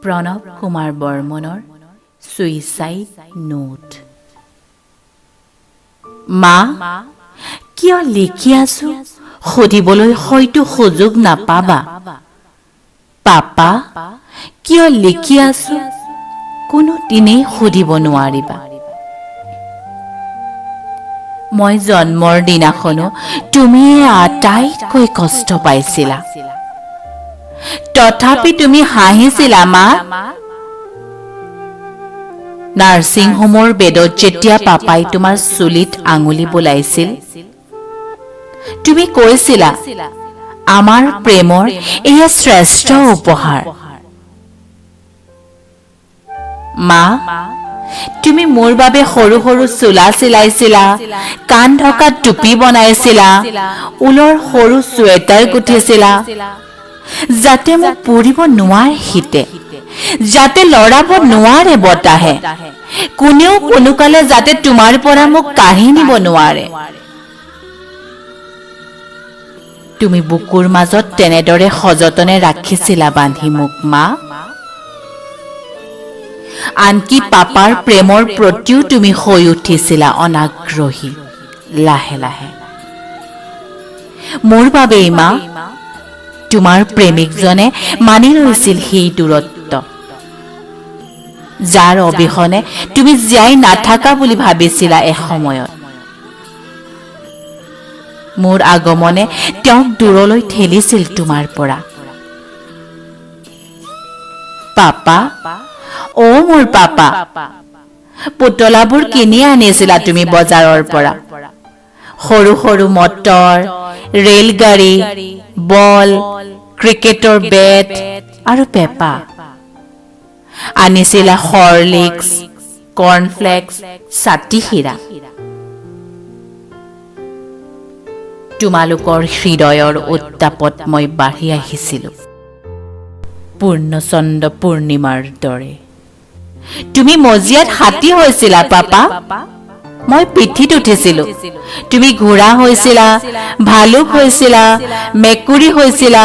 প্ৰণৱ কুমাৰ বৰ্মনৰ suicide note. মা, কিয় লিখি আছো সুধিবলৈ হয়তো সুযোগ নাপাবা। পাপা, কিয় লিখি আছো কোনো দিনেই সুধিব নোৱাৰিবা। মই জন্মৰ দিনাখনো তুমিয়ে আটাইতকৈ কষ্ট পাইছিলা, তথাপি তুমি হাঁহিছিলা মা। নাৰ্ছিং হোমৰ বেডত যেতিয়া পাপাই তোমাৰ চুলিত আঙুলি বোলাইছিল, তুমি কৈছিলা আমাৰ প্ৰেমৰ এয়া শ্ৰেষ্ঠ উপহাৰ। মা, তুমি মোৰ বাবে সৰু সৰু চোলা চিলাইছিলা, কাণ ঢকা টুপি বনাইছিলা, ঊলৰ সৰু চুৱেটাৰ গুঠিছিলা, যাতে মোক পুৰিব নোৱাৰে শীতে, যাতে লৰাব নোৱাৰে বতাহে, কোনেও কোনোকালে যাতে তোমাৰ পৰা মোক কাঢ়ি নিব নোৱাৰে। তুমি বুকুৰ মাজত তেনেদৰে সযতনে ৰাখিছিলা বান্ধি মোক মা। আনকি পাপাৰ প্ৰেমৰ প্ৰতিও তুমি হৈ উঠিছিলা অনাগ্ৰহী লাহে লাহে। মোৰ বাবেই মা, তোমাৰ প্ৰেমিকজনে মানি লৈছিল সেই দূৰত্ব, যাৰ অবিহনে তুমি জীয়াই নাথাকা বুলি ভাবিছিলা এসময়ত। মোৰ আগমনে তেওঁক দূৰলৈ ঠেলিছিল তোমাৰ পৰা। পাপা, অ মোৰ পাপা, পুতলাবোৰ কিনি আনিছিলা তুমি বজাৰৰ পৰা, সৰু সৰু মটৰ, ৰেলগাড়ী, বল, ক্ৰিকেটৰ বেট আৰু পেপা। আনিছিলা হৰলিক্স, কৰ্ণফ্লেক্স, ছাতি হীৰা। তোমালোকৰ হৃদয়ৰ উত্তাপত মই বাঢ়ি আহিছিলো পূৰ্ণচন্দ্ৰ পূৰ্ণিমাৰ দৰে। তুমি মজিয়াত হাতী হৈছিলা পাপা, মই পিঠিত উঠিছিলো। তুমি ঘোঁৰা হৈছিলা, ভালুক হৈছিলা, মেকুৰী হৈছিলা,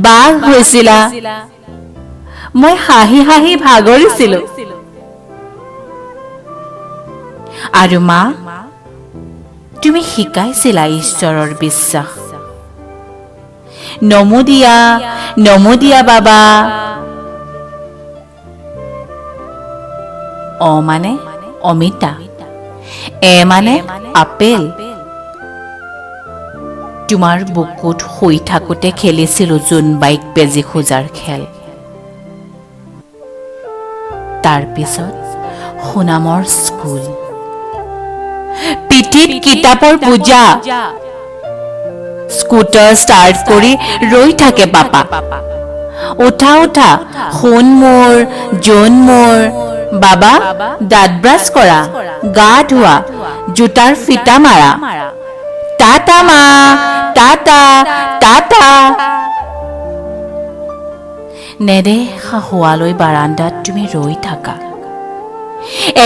বাঘ হৈছিলা। মই হাঁহি হাঁহি ভাগৰিছিলো। আৰু মা, তুমি শিকাইছিলা ঈশ্বৰৰ বিশ্বাস। নমো দিয়া, নমো দিয়া বাবা। অ মানে অমিতা, এ মানে আপেল। তোমাৰ বুকুত শুই থাকোঁতে খেলিছিলো জোনবাইক বেজী খোজাৰ খেল। তাৰপিছত সুনামৰ স্কুল, পিঠিত কিতাপৰ বোজা, স্কুটাৰ ষ্টাৰ্ট কৰি ৰৈ থাকে পাপা। উঠা উঠা, সোণ মোৰ, জোন মোৰ, বাবা দাঁত ব্ৰাছ কৰা, গা ধোৱা, জোতাৰ ফিটা মাৰা, টাটা মা, টাটা টাটা। নেদেখা হোৱালৈ বাৰান্দাত তুমি ৰৈ থাকা,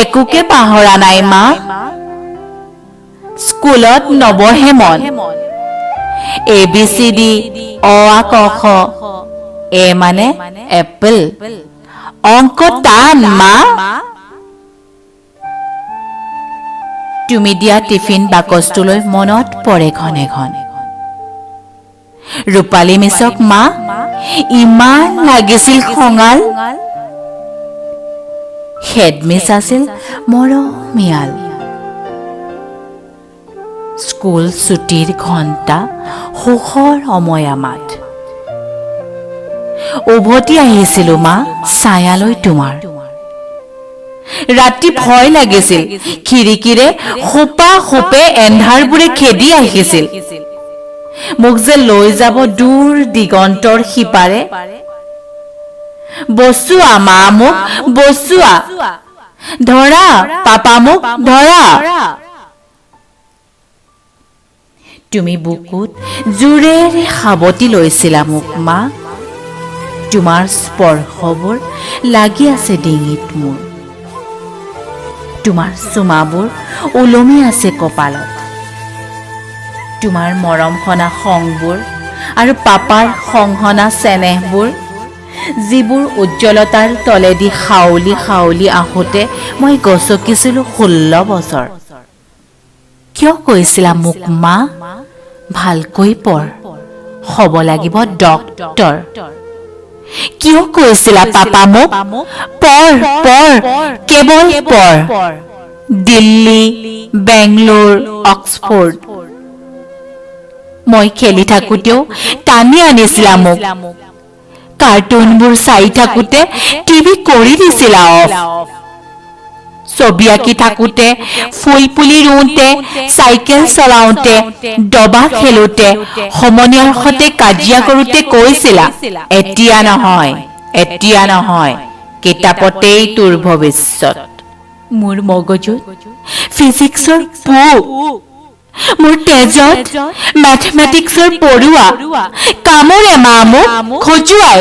একোকে পাহৰা নাই মা। স্কুলত নবহে মন, এ বি চি ডি, অ আ ক খ, এ মানে এপল, অংক টান মা। তুমি দিয়া টিফিন বাকচটোলৈ মনত পৰে ঘনে ঘন। ৰূপালী মিছক মা ইমান লাগিছিল খঙাল, হেডমিছ আছিল মৰমীয়াল। স্কুল ছুটীৰ ঘণ্টা সুখৰ অময়া মাত। উভতি আহিছিলো মা ছায়ালৈ তোমাৰ। ৰাতি ভয় লাগিছিল, খিৰিকীৰে সোপা সোপে এন্ধাৰবোৰে খেদি আহিছিল, মোক যে লৈ যাব দূৰ দিগন্তৰ সিপাৰে। বচোৱা মা মোক, বচোৱা, ধৰা পাপা মোক ধৰা। তুমি বুকুত জোৰেৰে সাৱটি লৈছিলা মোক মা। তোমাৰ স্পৰ্শবোৰ লাগি আছে ডিঙিত মোৰ, তোমাৰ চুমাবোৰ ওলমি আছে কপালত। তোমাৰ মৰম সনা খংবোৰ আৰু পাপাৰ খংসনা চেনেহবোৰ যিবোৰ উজ্জ্বলতাৰ তলেদি হাউলি হাউলি আহোঁতে মই গচকিছিলোঁ 16 বছৰ। কিয় কৈছিলা মোক মা, ভালকৈ পঢ়, হ'ব লাগিব ডক্তৰ? কিয় কৈছিলা পাপা মোক, পঢ় পঢ়, কেৱল পঢ়, দিল্লী, বেংগলোৰ, অক্সফৰ্ড? মই খেলি থাকোঁতেও টানি আনিছিলা মোক, কাৰ্টুনবোৰ চাই থাকোঁতে টিভি কৰি দিছিলা অফ, ছবি আঁকি থাকোঁতে, ফুল পুলি ৰুওঁতে, চাইকেল চলাওঁতে, দবা খেলোঁতে, সমনীয়াৰ সৈতে কাজিয়া কৰোঁতে কৈছিলা, এতিয়া নহয়, এতিয়া নহয়, কিতাপতেই তোৰ ভৱিষ্যত। মোৰ মগজুত ফিজিক্সৰ পোক, মোৰ তেজত মেথমেটিক্সৰ পৰুৱা, কামোৰে মা মোক, খজুৱাই।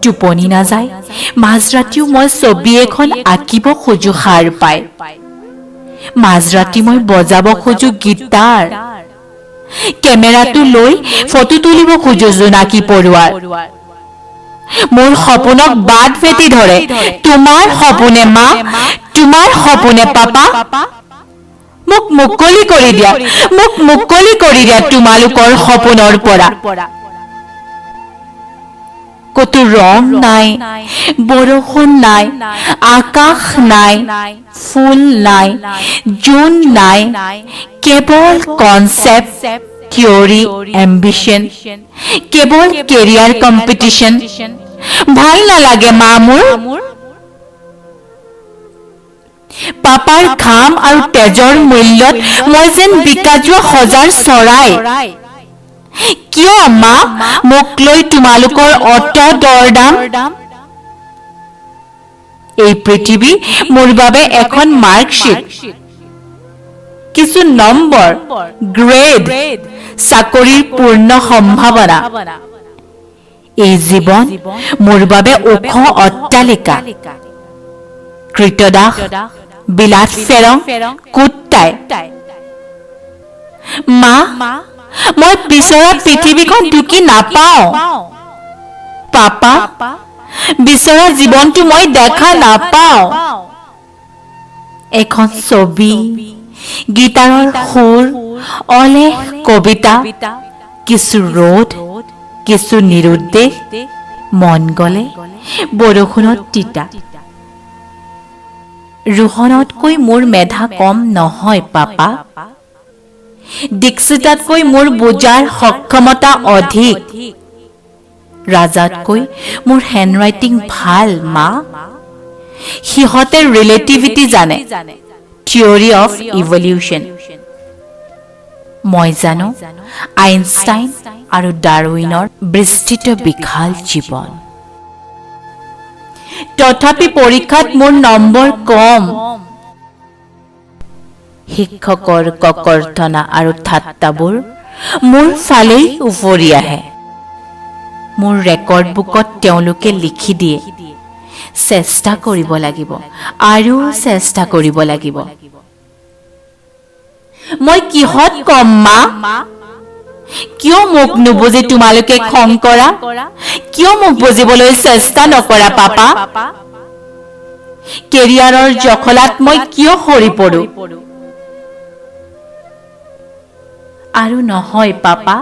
টোপনি নাযায়, মাজৰাতিও মই ছবি এখন আঁকিব খোজো সাৰ পাই, মাজৰাতি মই বজাব খোজো গীটাৰ, কেমেৰাটো লৈ ফটো তুলিব খোজো জোনাকী পৰুৱাৰ। মোৰ সপোনক বাট ভেটি ধৰে তোমাৰ সপোনে মা, তোমাৰ সপোনে পাপা। মোক মুকলি কৰি দিয়া, মোক মুকলি কৰি দিয়া তোমালোকৰ সপোনৰ পৰা। ক'তো ৰং নাই, বৰষুণ নাই, আকাশ নাই, ফুল নাই, জোন নাই, কেৱল কনচেপ্ট, থিয়ৰী, এম্বিশ্যন, কেৱল কেৰিয়াৰ কম্পিটিশ্যন। ভাল নালাগে মা মোৰ। পাপাৰ ঘাম আৰু তেজৰ মূল্যত মই যেন বিকা যোৱা সজাৰ চৰাই। কিয় মা মোক লৈ তোমালোকৰ অত দৰদাম? এই পৃথিৱী মোৰ বাবে এখন মাৰ্কশ্বিট, কিছু নম্বৰ, গ্ৰেড, চাকৰিৰ পূৰ্ণ সম্ভাৱনা। এই জীৱন মোৰ বাবে ওখ অট্টালিকা, কৃতদাস, বিলাত ফেৰং, কুট্টাই। মা, মই বিচৰা পৃথিৱীখন ঢুকি নাপাওঁ। পাপা, বিচৰা জীৱনটো মই দেখা নাপাওঁ। এখন ছবি, গীটাৰৰ সুৰ, অলেখ কবিতা, কিছু ৰ'দ, কিছু নিৰুদ্দেশ, মন গ'লে বৰষুণত তিতা। ৰোহনতকৈ মোৰ মেধা কম নহয় পাপা, দীক্ষিতাতকৈ মোৰ বুজাৰ সক্ষমতা অধিক, ৰাজাতকৈ মোৰ হেণ্ডৰাইটিং ভাল মা। সিহঁতে ৰিলেটিভিটি জানে, থিয়ৰী অফ ইভলিউশ্যন। মই জানো আইনষ্টাইন আৰু ডাৰউইনৰ বিস্তৃত বিশাল জীৱন। তথাপি পৰীক্ষাত মোৰ নম্বৰ কম। শিক্ষকৰ ককৰ্থনা আৰু ঠাট্টাবোৰ মোৰ ফালেই উফৰি আহে। মোৰ ৰেকৰ্ড বুকত তেওঁলোকে লিখি দিয়ে, চেষ্টা কৰিব লাগিব আৰু চেষ্টা কৰিব লাগিব। মই কিহত কম মা? কিয় মোক নুবুজি তোমালোকে খং কৰা? কিয় মোক বুজিবলৈ চেষ্টা নকৰা পাপা? কেৰিয়াৰৰ জখলাত মই কিয় সৰি পৰো? আৰু নহয় পাপা,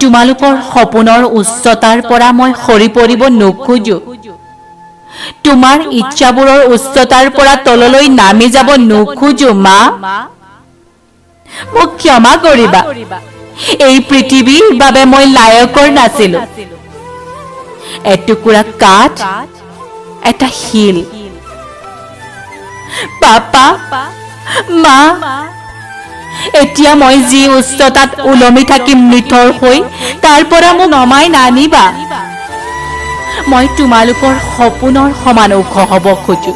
তোমালোকৰ সপোনৰ উচ্চতাৰ পৰা মই সৰি পৰিব নোখোজো। তোমাৰ ইচ্ছাবোৰৰ উচ্চতাৰ পৰা তললৈ নামি যাব নোখোজো মা। মোক ক্ষমা কৰিবা, এই পৃথিৱীৰ বাবে মই লায়কৰ নাছিলো। এটুকুৰা কাঠ, এটা শিল। পাপা, মা, এতিয়া মই যি উচ্চতাত ওলমি থাকিম নিথৰ হৈ, তাৰ পৰা মোক নমাই নানিবা। মই তোমালোকৰ সপোনৰ সমান ওখ হ'ব খোজো।